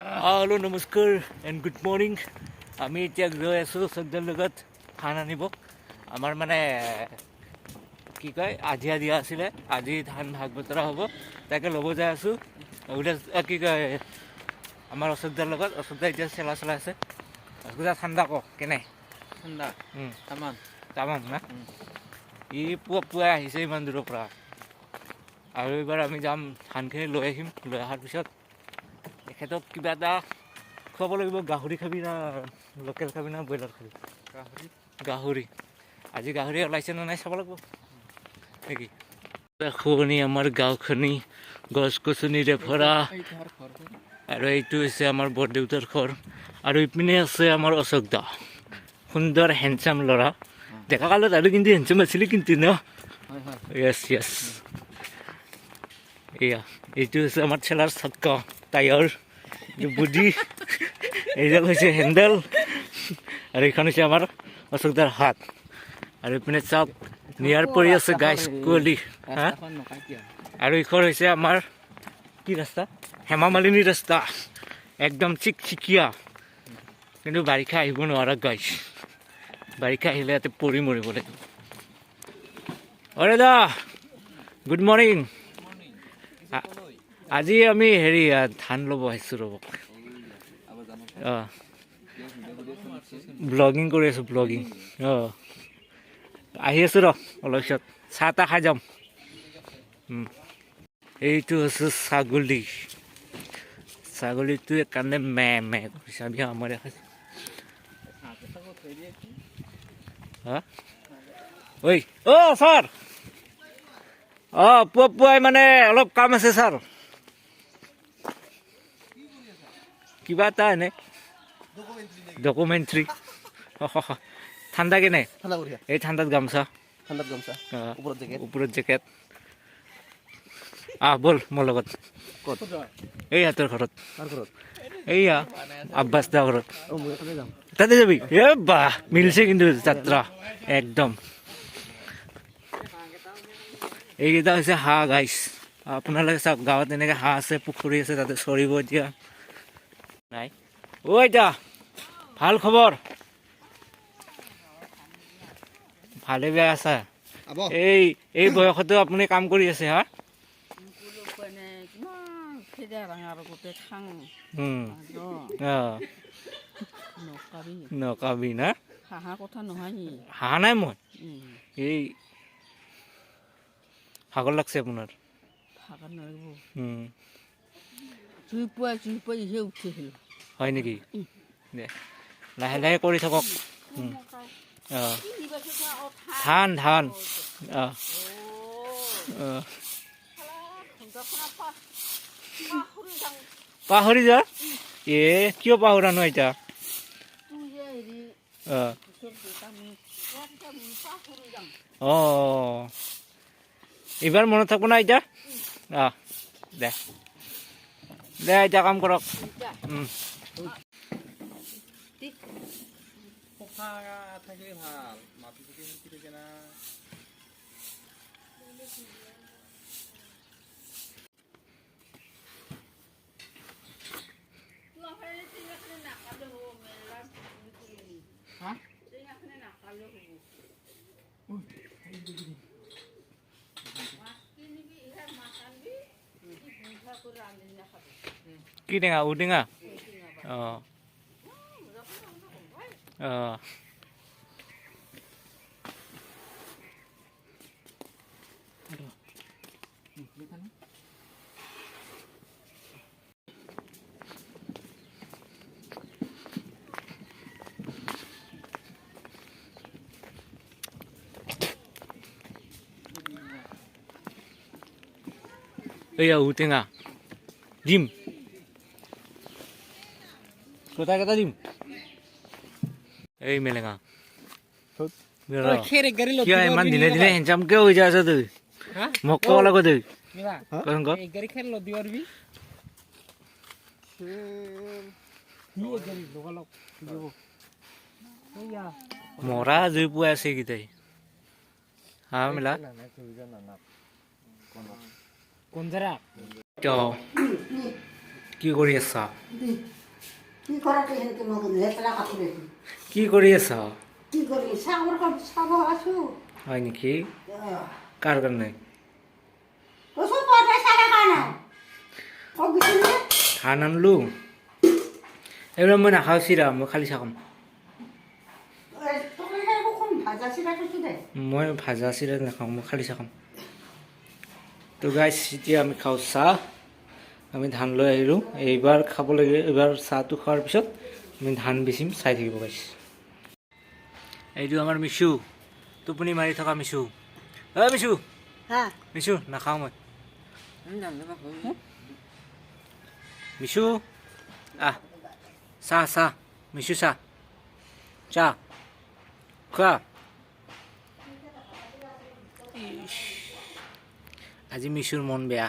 Hello' নমস্কাৰ and good morning. আমি এতিয়া গৈ আছোঁ চকদাৰ লগত ধান আনিব। আমাৰ মানে কি কয়, আধিয়া দিয়া আছিলে, আজি ধান ভাগ বতৰা হ'ব, তাকে ল'ব যাই আছোঁ। কি কয়, আমাৰ অশোকদাৰ লগত। অশোকদা এতিয়া চেলা চলাই আছে। অশোকদা, ঠাণ্ডা ক কেনে? ঠাণ্ডা তামাম। তামাম না? ই পুৱা পুৱাই আহিছে ইমান দূৰৰ পৰা। আৰু এইবাৰ আমি যাম, ধানখিনি লৈ আহিম। লৈ অহাৰ পিছত তেখেতক কিবা এটা খুৱাব লাগিব। গাহৰি খাবি না লোকেল খাবি না ব্ৰইলাৰ খাবি? গাহৰি। গাহৰি। আজি গাহৰি ওলাইছে নে নাই চাব লাগিব নেকি? শুৱনি আমাৰ গাঁওখনি, গছ গছনিৰে ভৰা। আৰু এইটো হৈছে আমাৰ বৰদেউতাৰ ঘৰ। আৰু ইপিনে আছে আমাৰ অশোক দা, সুন্দৰ হেণ্ডচাম ল'ৰা। ডেকা কালত আৰু কিন্তু হেণ্ডচাম আছিলে কিন্তু ন? য়েছ য়েছ। এয়া এইটো হৈছে আমাৰ ঠেলাৰ চক্কা, টায়াৰ, বুদ্ধি। এইডাল হৈছে হেণ্ডেল আৰু এইখন হৈছে আমাৰ অশোকদাৰ হাত। আৰু ইপিনে চাওক, নিয়াৰ পৰি আছে গাইছ, কুঁৱলী। হা, আৰু এইখন হৈছে আমাৰ কি ৰাস্তা? হেমা মালিনী ৰাস্তা, একদম চিকচিকীয়া। কিন্তু বাৰিষা আহিব নোৱাৰা গাইছ, বাৰিষা আহিলে ইয়াতে পৰি মৰিব লাগিব। অৰে দা, গুড মৰ্ণিং। আজি আমি হেৰি ধান ল'ব আহিছোঁ, ৰ'ব। অঁ, ব্লগিং কৰি আছোঁ, ব্লগিং। অঁ, আহি আছোঁ ৰ, অলপ পিছত চাহ তাহ খাই যাম। এইটো হৈছে ছাগলী। ছাগলীটোৱে কান্দে, মে মে কৰিছে। আমি আমাৰ খাইছোঁ। হা, ঐ অ' ছাৰ, অঁ, পুৱা পুৱাই মানে অলপ কাম আছে ছাৰ, কিবা এটা এনে ডকুমেণ্ট্ৰি। ঠাণ্ডা কেনে? এই ঠাণ্ডাত গামোচা, ওপৰত জেকেট। আহ ব'ল মোৰ লগত, এই হাতৰ ঘৰত, এইয়া আব্বাছ দা ঘৰত, তাতে যাবি। এ বাহ, মিলছে কিন্তু যাত্ৰা একদম। এইকেইটা হৈছে হাঁহ গাইছ। আপোনালোকে চাওক, গাঁৱত এনেকৈ হাঁহ আছে, পুখুৰী আছে, তাতে চৰিব এতিয়া নাই। অ' আইতা, ভাল খবৰ? ভালে বেয়া আছা? এই এই বয়সতো আপুনি কাম কৰি আছে? হা, নকাবি না, হাঁহা নাই মই। এই ভাগৰ লাগছে আপোনাৰ? হয় নেকি? দে, লাহে লাহে কৰি থাকক। অঁ, ধান ধান। অঁ অঁ, পাহৰি যা। এ কিয় পাহৰা নো আইতা? অঁ অঁ, এইবাৰ মনত থাকব না আইতা? অঁ, দে দে আইতা, কাম কৰক। কি টেঙা? ঔটেঙা। অঁ অঁ, এইয়া ঔটেঙা দিম, গোটাই কেইটা দিম। এই মেলেঙা, কিয় ইমান দিনে দিনে হেণ্ডচাম কিয় হৈ যায় আছ তুই? মোক ক'ব লাগিব তুই। মৰা জুই পোৱাই আছে এইকেইটাই। হা মেলা কি কৰি আছা? কি কৰাটো সেনেকে মোক লেতেৰা কাপোৰ এইটো। কি কৰি আছ? কি কৰি চাহৰ কাপ চাব আছো। হয় নেকি? কাৰ কাৰণে? কৈছো তই চাগে কাৰণে ক'ত গৈছিলি? ধান আনলো। এইবিলাক মই নাখাওঁ চিৰা, মই খালি চাহ খাম। তোক কোন ভাজা চিৰা কৈছো দে। মই ভাজা চিৰা নাখাওঁ, মই খালি চাহ খাম। তো গাইছ, এতিয়া আমি খাওঁ চাহ। আমি ধান লৈ আহিলোঁ, এইবাৰ খাব লাগে। এইবাৰ চাহটো খোৱাৰ পিছত আমি ধান বেচিম, চাই থাকিব গাইছ। এইটো আমাৰ মিছু, টোপনি মাৰি থকা মিছু। ঐ মিছু! হা? মিছু, নাখাওঁ মই। মিছু, আহ, চাহ চাহ। মিছু, চাহ চাহ খোৱা। ইচ, আজি মিছুৰ মন বেয়া।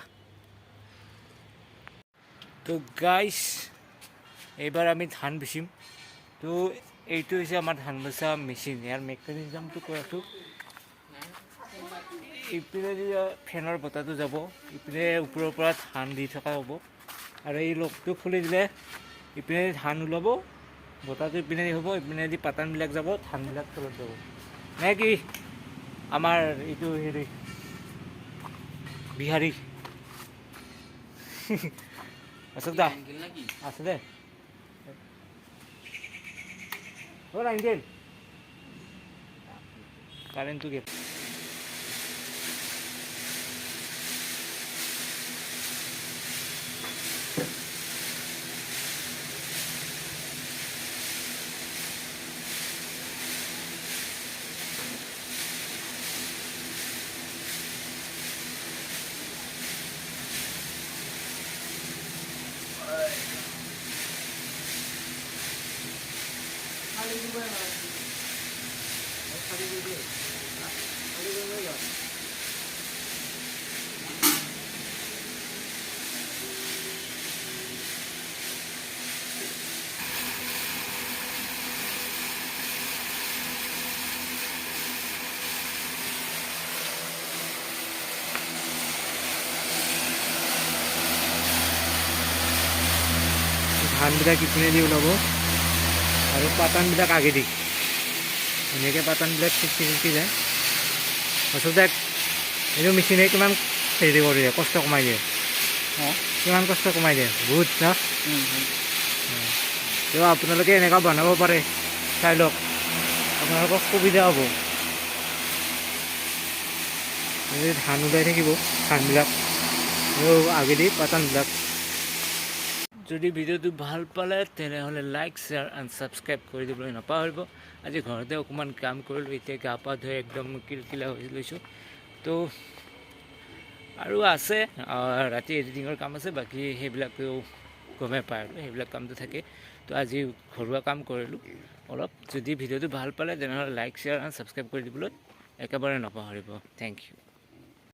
তো গাইছ, এইবাৰ আমি ধান বেচিম। তো এইটো হৈছে আমাৰ ধান বেচা মেচিন। ইয়াৰ মেকানিজমটো কৈ আছোঁ। ইপিনে দি ফেনৰ বতাহটো যাব, ইপিনে ওপৰৰ পৰা ধান দি থকা হ'ব আৰু এই লগটো খুলি দিলে ইপিনে দি ধান ওলাব, বতাহটো ইপিনে দি হ'ব, ইপিনে দি পাতানবিলাক যাব, ধানবিলাক তলত যাব। নে কি আমাৰ এইটো হেৰি বিহাৰী অশোক দা আছে দে। ও আঙ্কেল, কাৰেণ্টটো গেল। ধানবিলাক ইপিনেদি ওলাব আৰু পাতানবিলাক আগেদি ধুনীয়াকৈ পাতানবিলাক ছিটকি ছিটকি যায়। আচলতে এইটো মেচিনে কিমান হেৰি কৰি দিয়ে, কষ্ট কমাই দিয়ে। কিমান কষ্ট কমাই দিয়ে, বহুত ন। তো আপোনালোকে এনেকুৱা বনাব পাৰে, চাই লওক, আপোনালোকৰ সুবিধা হ'ব। এই ধান ওলাই থাকিব, ধানবিলাক আৰু আগেদি পাতানবিলাক। যদি ভিডিঅ'টো ভাল পালে, তেনেহ'লে লাইক, শ্বেয়াৰ এণ্ড ছাবস্ক্ৰাইব কৰি দিবলৈ নাপাহৰিব। আজি ঘৰতে অকণমান কাম কৰিলোঁ, এতিয়া গা পা ধুই একদম কিলকিলা হৈ লৈছোঁ। তো আৰু আছে, ৰাতি এডিটিঙৰ কাম আছে, বাকী সেইবিলাকেও গমেই পায় আৰু সেইবিলাক কামটো থাকে। তো আজি ঘৰুৱা কাম কৰিলোঁ অলপ। যদি ভিডিঅ'টো ভাল পালে, তেনেহ'লে লাইক, শ্বেয়াৰ এণ্ড ছাবস্ক্ৰাইব কৰি দিবলৈ একেবাৰে নাপাহৰিব। Thank U.